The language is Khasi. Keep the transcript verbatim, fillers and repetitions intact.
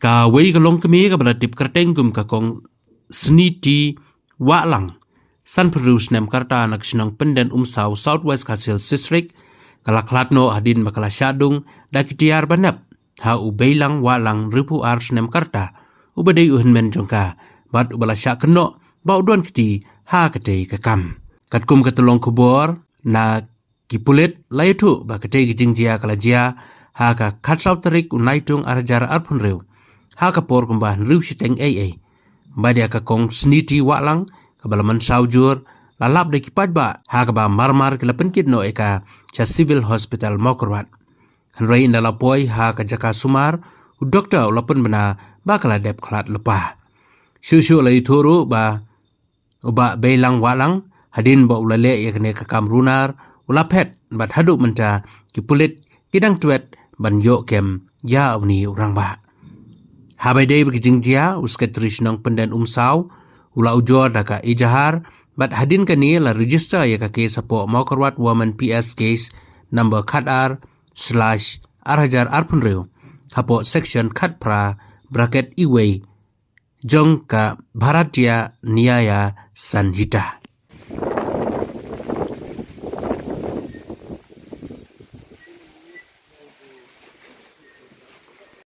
Kawei ka longkmie kaba la tip kyrteng kum ka Kong Sniti Wahlang, sanphew snem ka rta, na ka shnong Pyndenumsaw, South West Khasi Hills District, ka la khlad noh hadien ba ka la shah dung da ki tiar ba nep ha u Beilang Wahlang, hynriewphew ar snem ka rta, uba dei u hynmen jong ka, bad uba la shah kynnoh ba u don kti ha katei ka kam. Katkum ka tyllong khubor na ki pulit, la ïathuh ba katei ka jingjia ka la jia ha ka khatsaw tarik u Naitung ar hajar arphew hynriew, ha ka por kumba hynriew shiteng eiei. Bad ïa ka Kong Sniti Wahlang, kaba la mynsaw jur, la lap da ki paidbah, ha kaba marmar ki la pynkit noh ïa ka sha Civil Hospital Mawkyrwat. Hynrei ynda la poi ha ka jaka sumar, u doktor u la pynbna ba ka la dep khlad lypa. Shuh shuh la ïathuh ruh ba u Bah Beilang Wahlang, hadien ba u la leh ïa kane ka kam runar, u la phet, bad haduh mynta ki pulit ki dang twet ban ïoh kem ïa une u rangbah. Haba ïadei bad ka jingjia, u Secretary Shnong Pyndenumsaw u la ujor da ka ejahar, bad hadien kane la register ïa ka case hapoh Mawkyrwat Women P S case number khatar slash ar hajar arphew hynriew, hapoh section khatphra bracket iwei jong ka Bharatiya Nyaya Sanhita.